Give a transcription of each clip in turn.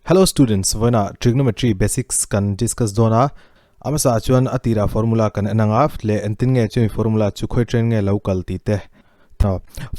Hello students, vawiinah trigonometry basics kan discuss dawn a, a hmasa ah chuan a tirah formula kan en anga leh engtin nge chumi formula chu khawi train nge lo kal tih te.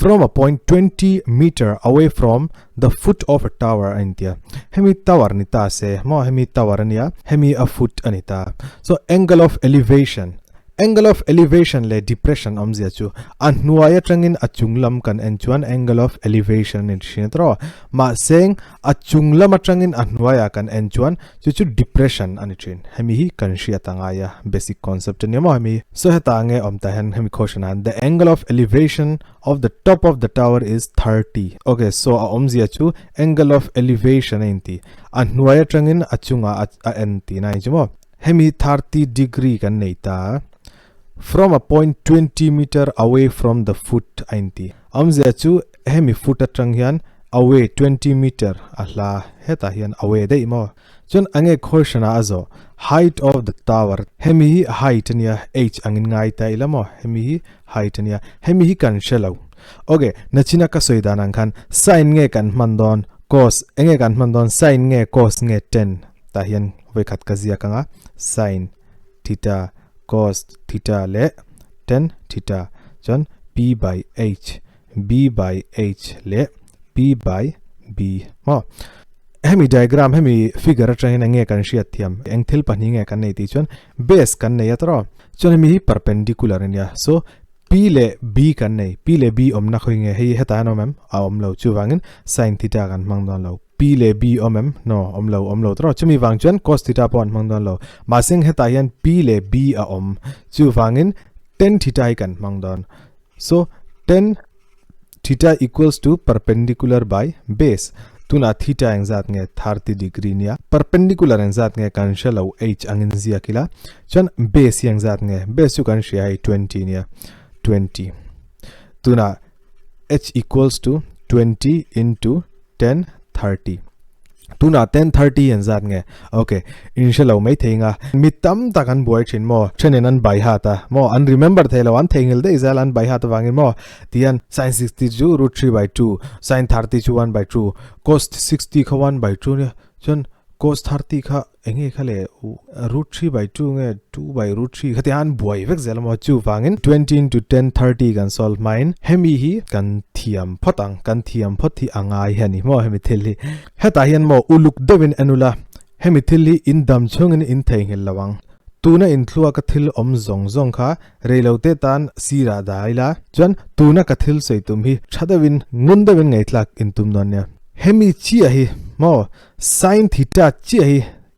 From a point 20 meter away from the foot of a tower a intia. Hemi tower ni ta se maw hemi tower ania hemi a foot a ni ta. So angle of elevation Angle of elevation leh depression awmzia chu a hnuai atangin a chung lam kan en chuan angle of elevation a ni thin a tawh. Mahse a chung lam atangin a hnuaiah kan en chuan chu chu depression a ni thin. Hemi hi kan hriat a ngai a, basic concept a nia maw hemi. So heta nge awm ta hian hemi question ah hian the angle of elevation of the top of the tower is 30. Ok, so a awmzia chu angle of elevation a inti. A hnuai atangin a chungah a en tihna a ni chu maw. Hemi 30 degree kan nei ta. From a point 20 meter away from the foot a inti. Awmzia chu hemi foot atang hian away 20 meter a hla hetah hian away daih maw. Chuan ange question ah a zawh height of the tower hemi hi height ania h angin ngai ta ila maw hemi hi height ania hemi hi kan hre lo. Ok nachina ka sawi dan ang khan sin nge kan hman dawn cos enge kan hman dawn sin nge cos nge tan tah hian vawikhat ka ziak anga sin theta cos theta leh tan theta chuan p by h b by h leh p by b maw hemi diagram hemi figure atangin eng nge kan hriat thiam eng thil pahnih nge kan nei tih chuan base kan nei a tawrh chuan hemi hi perpendicular ania so p leh b kan nei p leh b awmna khawi nge hei hetah hian a awm em a awm lo chuvangin sin theta kan hmang dawn lo. P leh B awm em? No, awm lo, awm lo tawh. Chumi vang chuan cos theta pawh an hmang dawn lo. Mahse hetah hian P leh B a awm. Chuvangin tan theta hi kan hmang dawn. So, tan theta equals to perpendicular by base. Tunah theta engzat nge 30 degree nia. Perpendicular engzat nge kan hre lo h angin ziak ila. Chuan base hi engzat nge? Base chu kan hria hei 20 nia. 20. Tunah h equals to 20 into 10 30 tuna 10 30 an zat nge okay in hre lo mai thei nga mi tam tak an buai thin maw thenin an bai hat a maw an remember thei lo an theingil daih zel an bai hat avangin maw tihian sin 60 chu root 3 by 2 sin 30 chu 1 by 2 cos 60 kha 1 by 2 nia chuan cos 30 kha Enge kha le root 3 by 2 nge 2 by root 3 khati an buai vek zel maw chuvangin 20 into 10 30 kan solve hmain hemi hi kan thiam phawt ang kan thiam phawt hi a ngai hi a ni maw hemi thil hi hetah hian maw uluk deuhin en ula hemi thil hi in dam chhungin in theihnghilh lo ang tuna inthlua ka thil awm zawng zawng kha reilote tan sirah dah ila chuan tuna ka thil sawi tum hi tha deuhin ngun deuhin ngaihthlak in tum dawn nia hemi chiah hi maw Sin theta chiah hi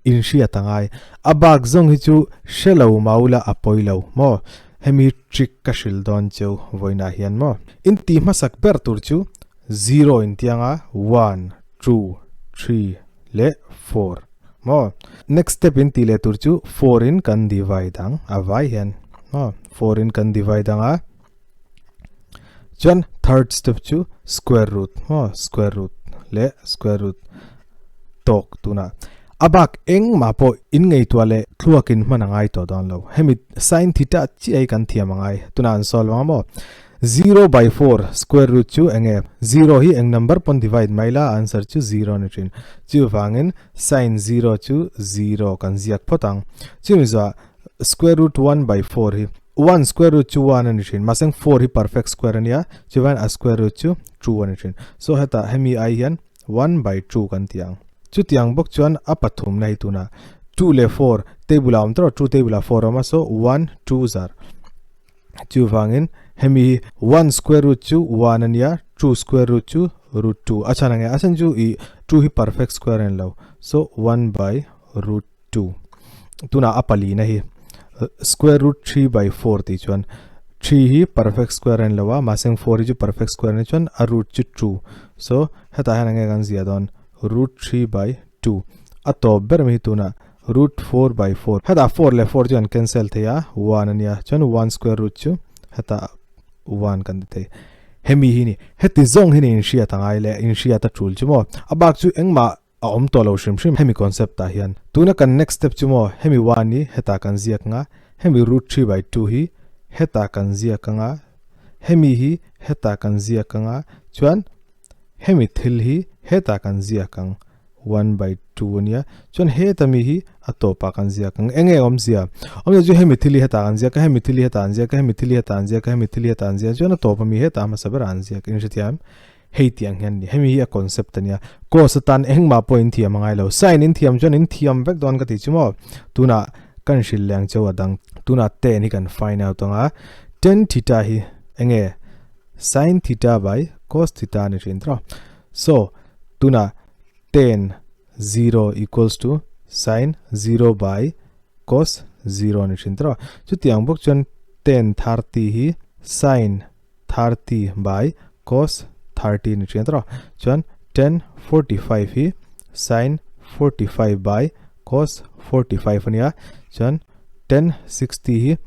in hriat a ngai. A bak zawng hi chu hre lo mau la a pawi lo maw? Hemi trick ka hrilh dawn cheu vawiinah hian maw? In tih hmasak ber tur chu zero in tianga one, two, three leh four maw? Next step in tih leh tur chu four in kan divide ang a vai hian maw? Four in kan divide ang a Chuan third step chu square root maw square root leh square root tawk tunah a bak engmah pawh in ngaihtuah leh thluakin hman a ngai tawh dawn lo hemi sin theta chiah hi kan thiam a ngai tunah an solve ang maw zero by four square root chu enge zero hi eng number pawn divide mai la answer chu zero a ni thin chuvangin sin zero chu zero kan ziak phawt ang chumi zawhah square root one by four hi one square root chu one a ni thin mahse four hi perfect square a nia chuan a square root chu two a ni thin so hetah hemi ai hian one by two kan ti ang chutiang bawk chuan a pathum na hi tuna two leh four table ah awm tawh two table ah four a awm a so one two zar chuvangin hemi hi one square root chu one a nia two square root chu root two a chhan ang e a chhan chu i two hi perfect square a ni lo so one by root 2 tuna a palina hi square root 3 by 4 ti chuan 3 hi perfect square an lowa mahse 4 hi chu perfect square ni chuan a root chu 2 so heta hian ange kan zia dawn root 3 by 2 a tawp ber mi tuna root 4 by 4 heta 4 leh 4 chu an cancel thei a 1 ania chuan 1 square root chu heta 1 kan ti thei hemi hi ni heti zawng hi ni in hriat angai le in hriat a tul chu maw a bak chu engmah a awm tawh lo hrim hrim hemi concept ah hian. Tuna kan next step chu maw hemi one hi hetah kan ziak anga, hemi root three by two hi hetah kan ziak anga, hemi hi hetah kan ziak anga, chuan hemi thil hi hetah kan ziak ang. 1 by 2 a nia. Chuan heta mi hi a tawpah kan ziak ang. Enge awmzia? Awmzia chu hemi thil hi hetah kan ziak a, hemi thil hi hetah an ziak a, hemi thil hi hetah an ziak a, hemi thil hi hetah an ziak a, chuan a tawpa mi hetah hmasa berah an ziak. In hrethiam? Hei tih ang hian a ni. Hemi hi a concept a nia. Cos atan engmah pawh in thiam a ngai lo. Sin in thiam chuan in thiam vek dawn ka ti chu maw? Tunah kan hrilh leh ang cheu a dang. Tunah tan hi kan find out ang a. Tan theta hi enge? Sin theta by cos theta a ni thin tawh. So, tunah tan 0 equals to sin 0 by cos 0 a ni thin tawh. Chutiang bawk chuan tan 30 hi sin 30 by cos 30 ni thin tawh. Chuan tan 45 hi sin 45 by cos 45 a nia. Chuan tan 60 hi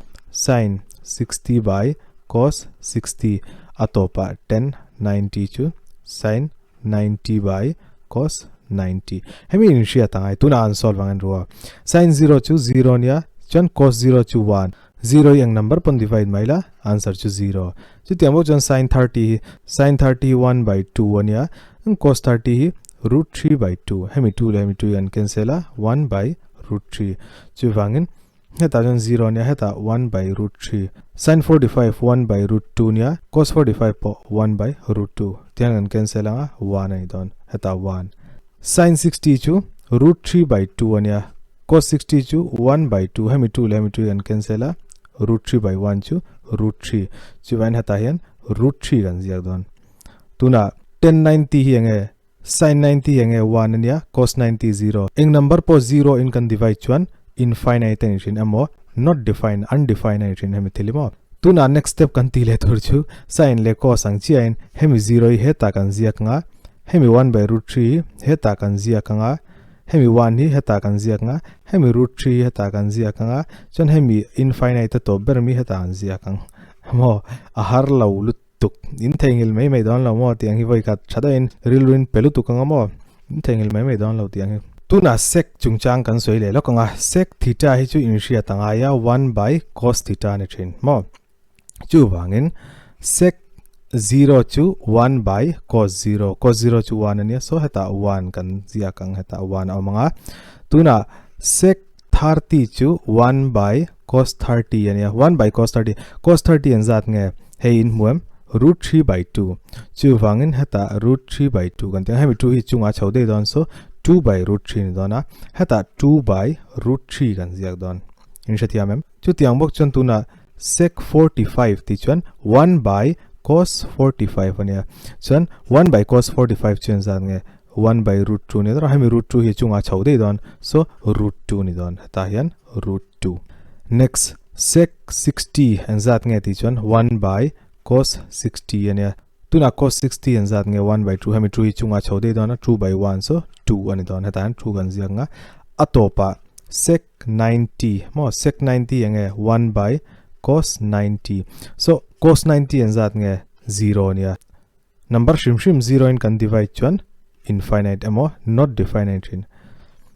sin 60 by cos 60 a tawpah tan 90 chu sin 90 by cos 90. Hemi in hriat angai tunah an solve ang en rua. Sin 0 chu 0 nia chuan cos 0 chu 1. 0 hi eng number pawn divide mai la answer chu 0. Chutiang bawk chuan sin 30 hi sin 30 hi 1 by 2 ania cos 30 hi root 3 by 2. Hemi 2 leh hemi 2 hi an cancel a 1 by root 3. Chuvangin Hetah chuan 0 ania, hetah 1 by root 3. Sin 45 1 by root 2 nia, cos 45 pawh 1 by root 2. Tihian kan cancel anga 1 a ni dawn, hetah 1. Sin 60 chu root 3 by 2 ania, cos 60 chu 1 by 2, hemi 2 leh hemi 2 hi kan cancel a, root 3 by 1 chu root 3. Chuvangin hetah hian root 3 kan ziak dawn. Tunah tan 90 hi enge? Sin 90 enge 1 ania, cos 90 0. Eng number pawh 0 in kan divide chuan infinite a ni thin emaw not defined, undefined a ni thin hemi thil hi maw. Tunah next step kan tih leh tur chu sin leh cos ang chiahin hemi 0 hi hetah kan ziak anga, hemi 1 by root 3 hi hetah kan ziak anga, hemi 1 hi hetah kan ziak anga, hemi root 3 hi hetah kan ziak anga, chuan hemi infinite a tawp ber mi hetah kan ziak ang maw, a har lo lut. tuk in theihnghilh mai mai dawn lo maw tiang hi vawi khat tha deuhin rilru in pe lutuk anga maw in theihnghilh mai mai dawn lo tiang hi. Tunah sec chungchang kan sawi leh lawk anga sec theta hi chu inhriat a ngai a 1 by cos theta a ni thin maw chuvangin sec 0 chu 1 by cos 0 cos 0 chu 1 a nia so hetah 1 kan ziak ang hetah 1 a awm anga tunah sec 30 chu 1 by cos 30 a nia 1 by cos 30 cos 30 an zat nge hei in hmu em root 3 by 2 chuvangin hetah root 3 by 2 kan ti hemi 2 hi chunga chho dei dawn so 2 by root 3 ni dawn a hetah 2 by root 3 kan ziak dawn in hrethiam em chutiang bawk chuan tuna sec 45 ti chuan 1 by cos 45 a nia chuan 1 by cos 45 chu an zat nge 1 by root 2 ni dawn a hemi root 2 hi chungah chho daih dawn so root 2 ni dawn hetah hian root 2 next sec 60 an zat nge tih chuan 1 by cos 60 a nia tunah cos 60 an zat nge 1 by 2 hemi 2 hi chungah chho daih dawn a 2 by 1 so 2 a ni dawn hetah hian 2 kan ziak anga a tawpah sec 90 maw sec 90 enge 1 by cos 90 so cos 90 an zat nge 0 a nia Number hrim hrim zero in kan divide chuan infinite emaw not definite thin.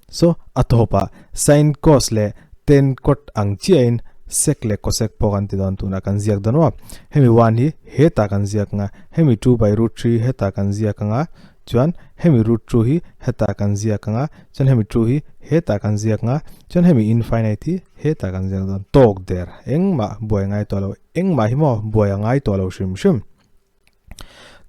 So a tawpah sin cos leh tan cot ang chiahin sec leh cosec pawh kan ti dawn tunah kan ziak dawn maw. Hemi 1 hi hetah kan ziak anga hemi 2 by root 3 hetah kan ziak anga chuan hemi root 2 hi hetah kan ziak anga chuan hemi 2 hi hetah kan ziak anga chuan hemi infinite hi hetah kan ziak dawn tawk der engmah buai ngai tawh lo engmah hi maw buai a ngai tawh lo hrim hrim.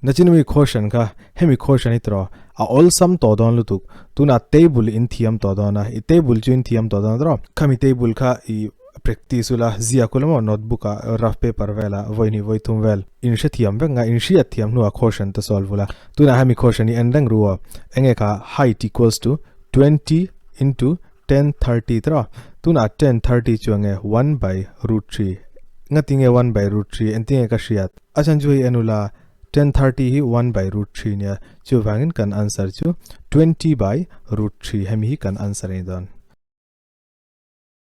Nachin mi question kha hemi question hi tawh a awlsam tawh dawn lutuk tunah table in thiam tawh dawn a i table chu in thiam tawh dawn tawh khami table kha i practice ula ziak ula maw notebook ah rough paper velah vawi hnih vawi thum vel in hrethiam vek nga in hriat thiam hnuah question te solve ula tunah hemi question hi en reng ru aw enge kha height equals to 20 into 10:30 tawh tunah 10:30 chu enge 1 by root 3 ngatinge 1 by root 3 entinge ka hriat A chhan chu hei en ula, 10:30 hi 1 by root 3 nia, chuvangin kan answer chu 20 by root 3 hemi hi kan answer a ni dawn.